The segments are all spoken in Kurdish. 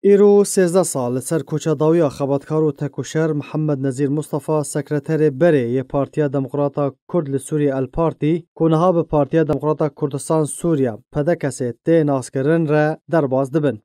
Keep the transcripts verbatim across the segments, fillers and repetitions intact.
Îro sêzdeh sal li ser koça dawiya xebatkar û tekoşer Mihemed Nezîr Mustafa, sekreterê berê yê Partiya Demokrata Kurd li Sûriyê El Partî, ku niha bi Partiya Demokrata Kurdistan Sûriya, P D K S, tê naskirin, re derbas dibin.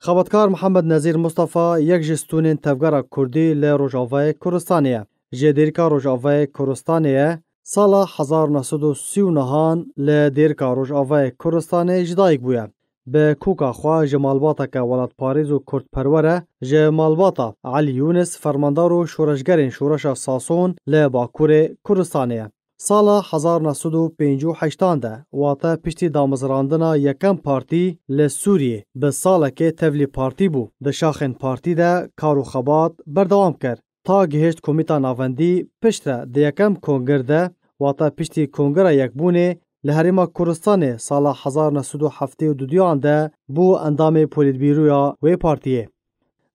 Xebatkar Mihemed Nezîr Mustafa yek ji stûnên tevgera Kurdî li Rojavayê Kurdistanê ye. Ji dêrika Rojavayê Kurdistanê ye, sala hezar neh sed û sî û nehan li dêrika Rojavayê Kurdistanê ji dayik bûye. Bi kûka xwe ji malbateke welatparêz û kurdperwer e, ji malbata Elî Yûnis, fermandar û şoreşgerên şoreşa Sason li Bakurê Kurdistanê ye. Sala hezar neh sed û pêncî û heştan de, wate piştî damezrandina yekem partî li Sûriyê, bi salekê tevlî partî bû. Di şaxên partî de kar û xebat berdewam kir. Ta gihişt Komîta Navendî, piştre di yekem kongir de, wate piştî Kongira Yekbûnê, li Herêma Kurdistanê sala hezar neh sed û heftê û duduyan de bû endamê polîtbîroya wê partiyê.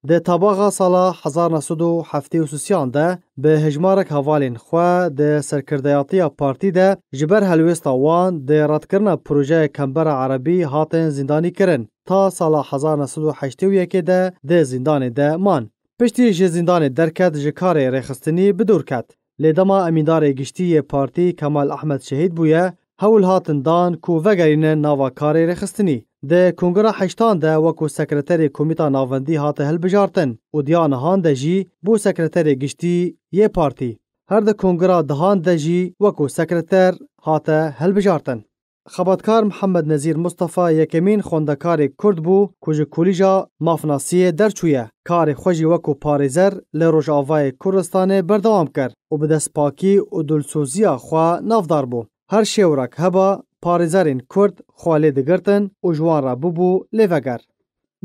Di tabaxa sala hezar neh sed û heftê û sisiyan de bi hejmarek hevalên xwe di serkirdeyatiya partî de ji ber helwêsta wan di redkirina projeya Kembera Erebî hatin zîndanî kirin. Ta sala hezar neh sed û heştê û yekê de di zîndanê de man. Piştî ji zîndanê derket, ji karê rêxistinî bi dûr ket. Lê dema emîndarê giştî yê partî Kemal Ehmed şehîd bûye, hewl hatin dan ku vegerîne nava karê rêxistinî. Di kongira heştan de wekû sekreterê Komîta Navendî hate hilbijartin û diya nihan de jî bû sekreterê giştî yê partî. Her di kongira dehan de jî wekû sekreter hate hilbijartin. Xebatkar Mihemed Nezîr Mustafa yekemîn xwendekarê Kurd bû ku ji Kolîja Mafnasiyê derçûye. Karê xwe jî wekû parêzer li Rojavayê Kurdistanê berdewam kir û bi destpakî û dilsoziya xwe navdar bû. Her şêwirek heba, parêzerên Kurd xwe lê digirtin û ji wan re bibû lêveger.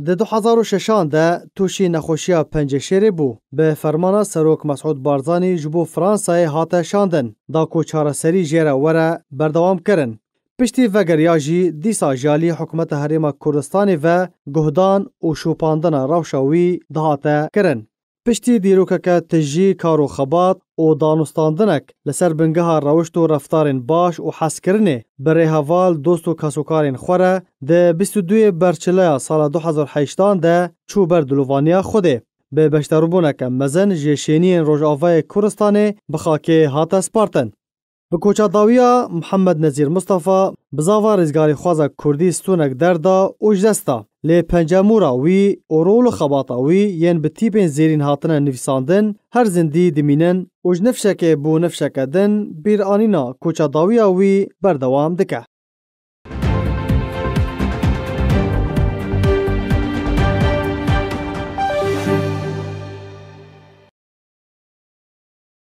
Di du hezar û şeşan de tûşî nexweşiya penceşêrê bû. Bi fermana Serok Mesûd Barzanî ji bo Fransayê hate şandin, da ku çareserî jê re were berdewam kirin. Piştî vegeriya jî dîsa ji alî Hikûmeta Herêma Kurdistanê ve guhdan û şopandina rewşa wî dihate kirin. Piştî dîrokeke tijî kar û xebat û danûstandinek li ser bingeha rewişt û reftarên baş û hezkirinê bi rêheval, dost û kesokarên xwe re di bîst û duyê Berçileya sala du hezar heştan de çû ber dilovaniya Xwedê. Bi beşdarbûneke mezin ji şêniyên Rojavayê Kurdistanê bi xakê hate spartin. Bi koça dawiya Mihemed Nezîr Mustafa, bizava rizgarîxwaza Kurdî stûnek derda û ji dest da. Lê pencemûra wî û rol û xebata wî yên bi tîpên zêrîn hatine nivîsandin, her zindî dimînin û ji nifşekê bo nifşeke din bîranîna koça dawiya wî berdewam dike.